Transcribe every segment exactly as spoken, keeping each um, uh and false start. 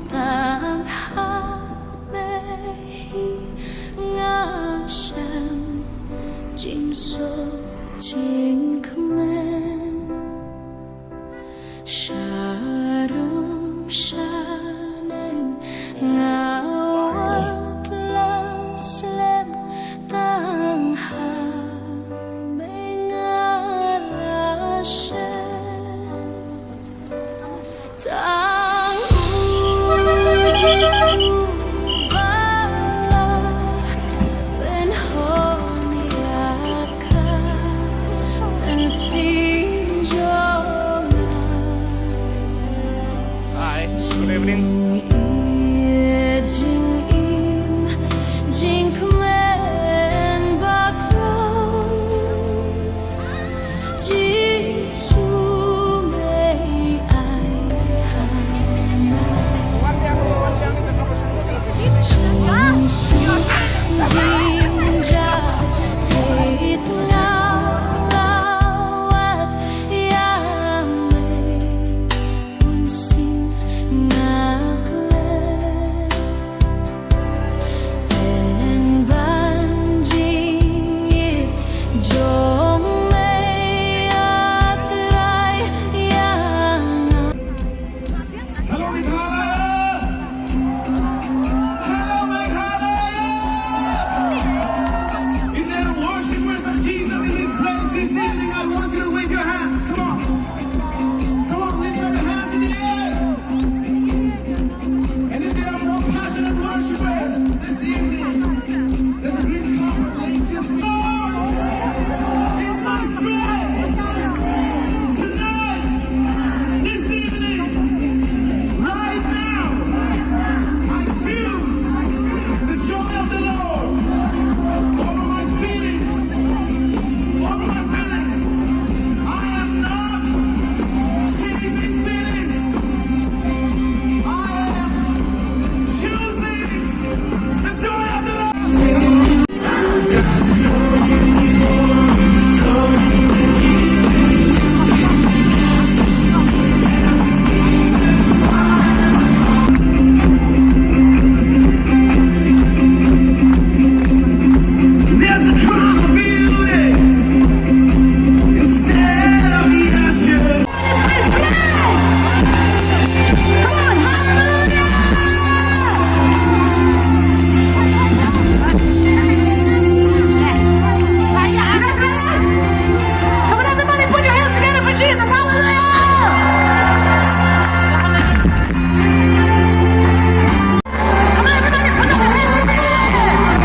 Tang ha me hi nga shem jingsoh jingkmen. Sharum shaneng nga wat la slem, tang ha me nga la shem. Tang u Jisu ba la pynhun ïa ka mynsiem jong nga. Hi, good evening. Jingim, jingkmen bakhraw. Jisu mei ai ha nga. Jisu jingjia te nga la wad ïa mei. Bun sien nga klet. Tang ban jingïeit jong mei, A Trai, ïa nga. Hello, Meghalaya! Hello, Meghalaya! If there are worshippers of Jesus in this place this evening, I want you to wave your hands. Come on. Come on, lift up your hands in the air. And if there are more passionate worshipers this evening, there's a green carpet laid just for you. It's my strength. Tonight, this evening, right now, I choose the joy of the Lord over my feelings. Over my feelings. I am not chasing feelings. I am choosing the joy of the Lord. There's a crown of beauty instead of the ashes. Come on, hallelujah! You guys ready? Come on, everybody, put your hands together for Jesus. Hallelujah! Come on, everybody, put your hands together.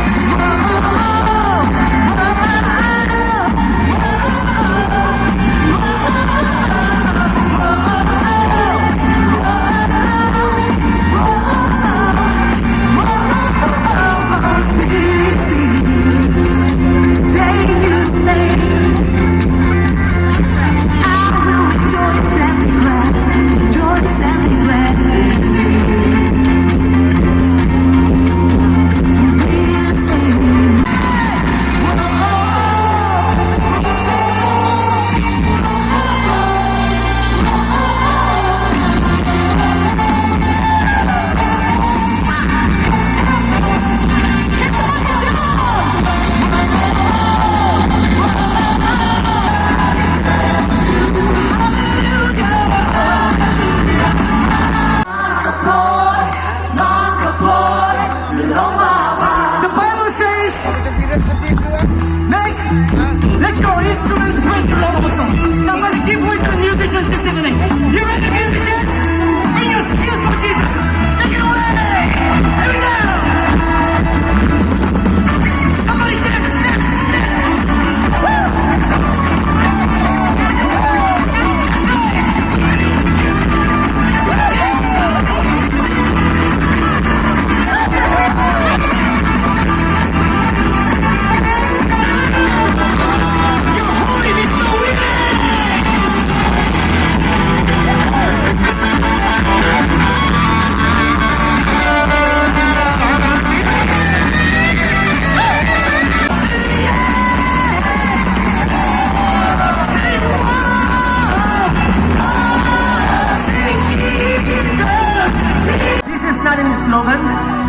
Amen.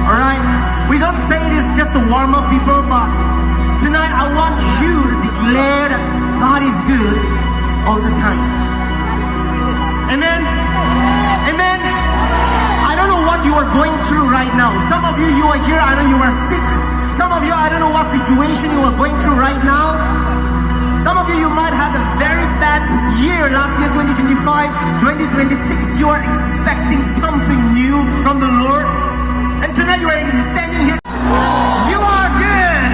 All right. We don't say this just to warm up people, but tonight I want you to declare that God is good all the time. Amen. Amen. I don't know what you are going through right now. Some of you, you are here, I know you are sick. Some of you, I don't know what situation you are going through right now. Some of you, you might have a very bad year last year, twenty twenty-five, twenty twenty-six. You are expecting something new from the Lord. And tonight you are standing here. You are good.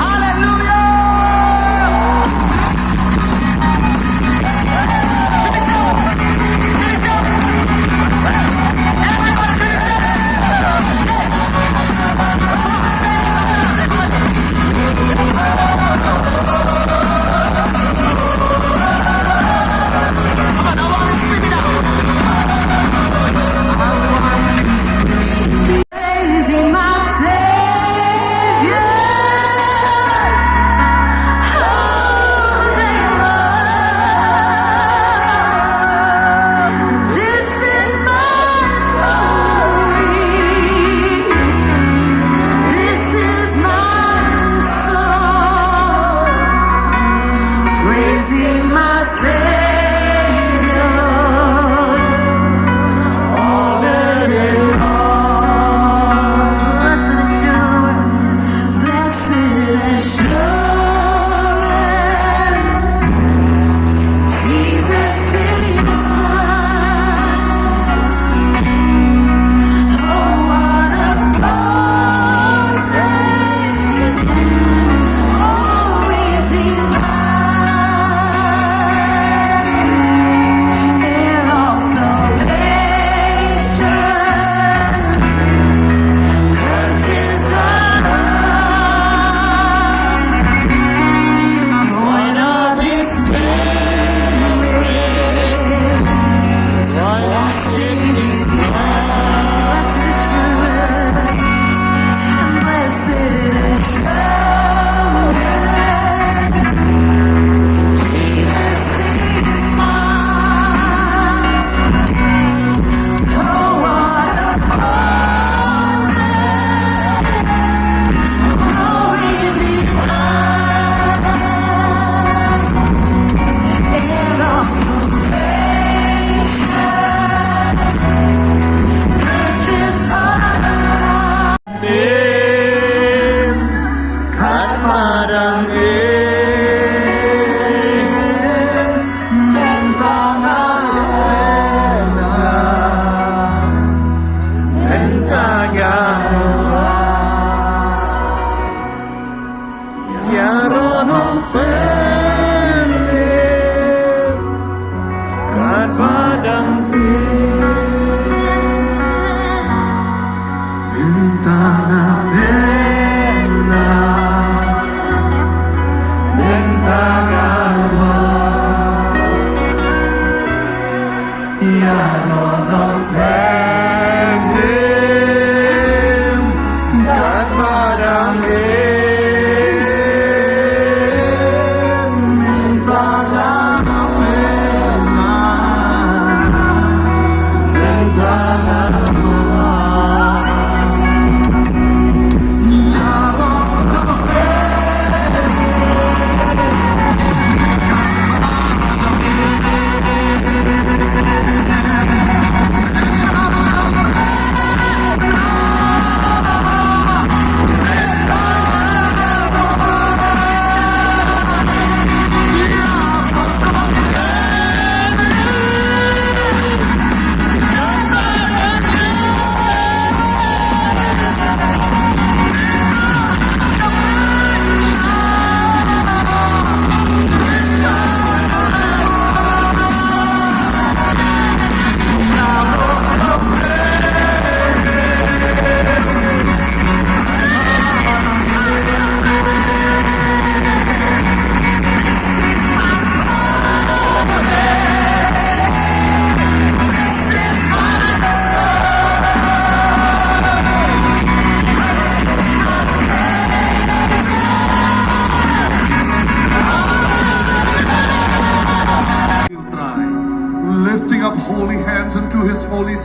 Hallelujah. Give it up. Give it up. Everybody give it up. Yeah. Come on, say something. Come on, I want to spit it out.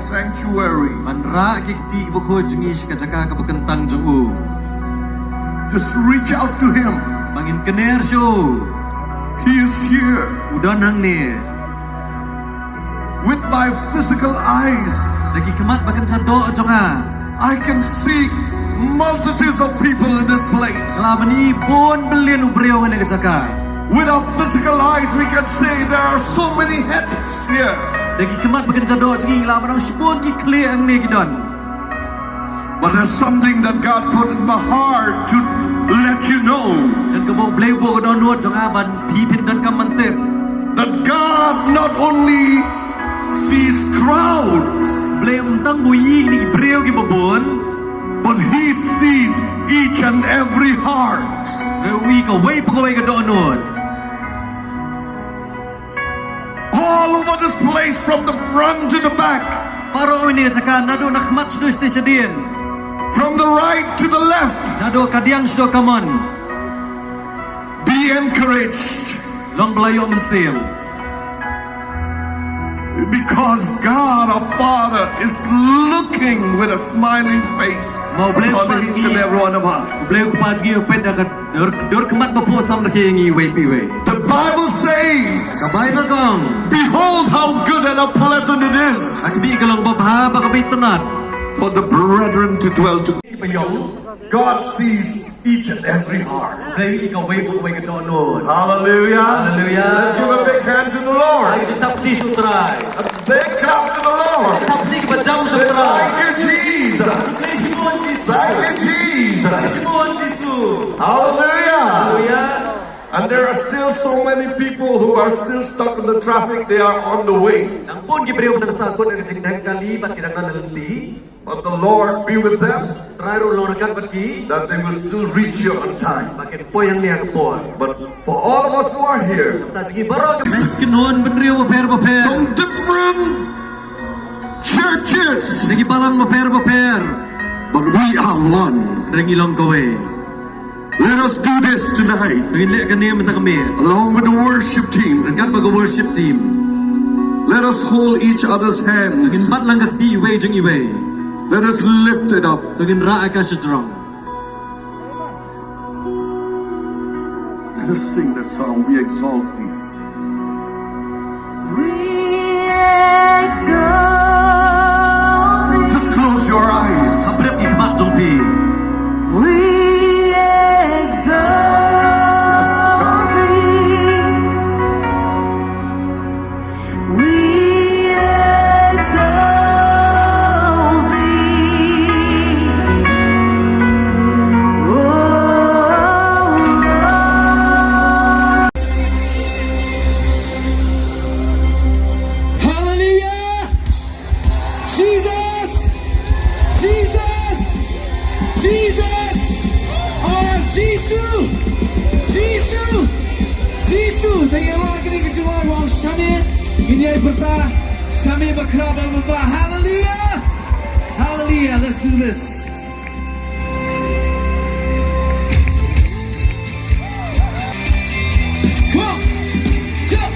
sanctuary. Ban rah ki kti kiba khuid jong ngi sha ka jaka kaba kyntang jong u. Just reach out to him. Ba ngin kner sha u. He is here. U don hangne. With my physical eyes, da ki khmat ba kynja doh jong nga, I can see multitudes of people in this place. Nga lah ban i bun billion u briew ha kane ka jaka. With our physical eyes, we can say there are so many heads here. Da ki khmat ba kynja doh jong ngi, nga lah ban ong shibun ki khlieh hangne ki don. But there's something that God put in my heart to let you know. Don kaba u Blei u buh ha ka dohnud jong nga ban pynbna ïa ka ban tip. That God not only sees crowds, u Blei um tang ba u i ïa ki briew kiba bun, but he sees each and every heart. U i kawei pa kawei ka dohnud. All over this place, from the front to the back. Baroh kane ka jaka, naduh na khmat shaduh shatei shadien. From the right to the left. Naduh kadiang shaduh kamon. Be encouraged. Long ba la ïoh mynsiem. Because God our Father is looking with a smiling face upon each and every one of us. U Blei u Kpa jong ngi u peit da ka dur, dur khmat ba phuh samrkhie ïa ngi iwei pa iwei. The Bible says, ka Baibl ka ong, "Behold how good and how pleasant it is." Ha khmih, ka long babha bad kaba itynnad. For the brethren to dwell together. God sees each and every heart. U Blei u i kawei pa kawei ka dohnud. Hallelujah. Hallelujah. Let's give a big hand to the Lord. Hai kita peti sutrai. Big clap to the Lord. Kita peti kaba jam sutrai. Thank you, Jesus. Thank you, Jesus. Thank you, Jesus. Thank you, Jesus. Hallelujah. Hallelujah. And there are still so many people who are still stuck in the traffic. They are on the way. Nang bun ki briew ba dang sah kut ha ka jingdheng kali bad ki dang don ha lynti. But the Lord be with them. Trai ruh long ryngkat bad ki. That they will still reach here on time. Ba kin poi hangne ha ka por. But for all of us who are here, ta jong ngi baroh ka kynhun bynriew bapher bapher, from different churches, na ki balang bapher bapher, but we are one. Hynrei ngi long kawei. Let us do this tonight. Ngin leh kane mynta ka miet. Along with the worship team. Ryngkat bad ka worship team. Let us hold each other's hands. Ngin bat lang ka kti iwei jong iwei. Let us lift it up. To ngin rah ïa ka shajrong. Let us sing the song. We exalt thee. We exalt thee. Just close your eyes. Hap rep ki khmat jong phi. We exalt thee. We exalt thee, O Lord. Hallelujah! Jesus! Jesus! Jesus! Oh, Jisu! Jisu! Jisu! Te ïa la kane ka jingwan wan shane. Ngin ïai pyrta shane ba khraw ba ba. Hallelujah! Hallelujah! Let's do this. Come on. Jump.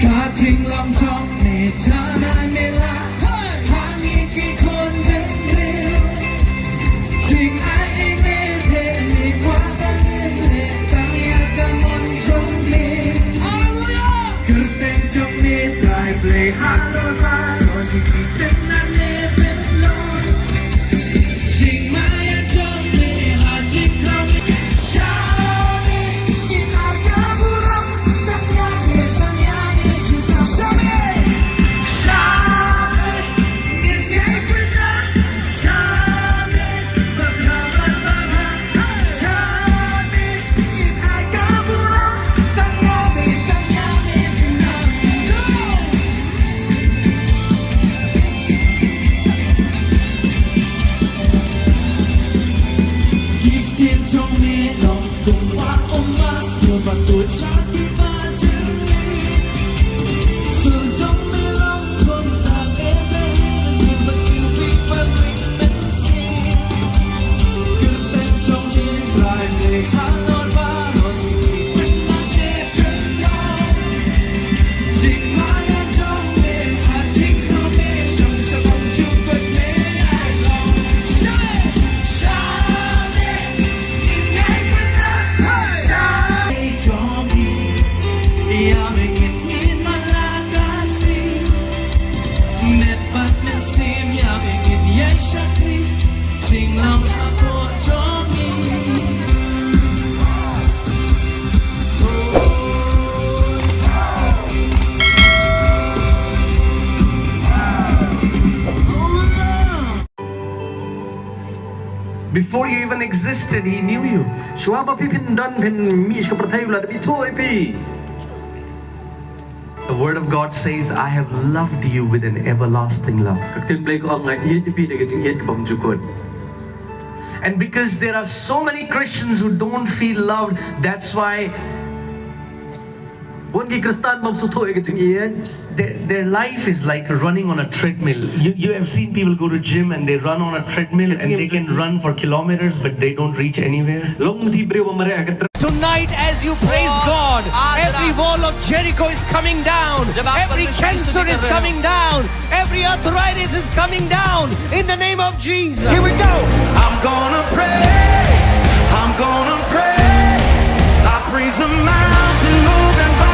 Ka jinglong jong me jana me la. Hey. Ha ngi ki khun bynriew. Jingai ïing me te me kwah ban ïeng leh tang ïa ka mon jong me. Hallelujah. Kyrteng jong me Trai Blei halor baroh jingkiteng na me pynlong. Jingmaïan jong me ha jingkhraw me. Sha me, kin ai ka burom, tang ïa me, tang ïa me, jingkhraw sha me. Sha me, kin ai ka burom, sha me, ba bha ba bha. Sha me, kin ai ka burom, tang ïa me, tang ïa me, jingkhraw. Before you even existed, He knew you. Shuwa ba phi phin don phin mih sha ka pyrthei, U la dep ithuh ïa phi. The Word of God says, "I have loved you with an everlasting love." Ka ktien Blei ka ong, "Nga ïeit ïa phi da ka jingïeit ka bymjukut." And because there are so many Christians who don't feel loved, that's why bun ki Khristan bym sngewthuh ïa ka jingïeit. Their, their life is like running on a treadmill. You, you have seen people go to gym and they run on a treadmill and they can run for kilometers, but they don't reach anywhere. Long mthi briew ba mareh ha ka tre- Tonight, as you praise God, every wall of Jericho is coming down. Every cancer is coming down. Every arthritis is coming down. In the name of Jesus. Here we go. I'm gonna praise. I'm gonna praise. I praise the mountain moving by.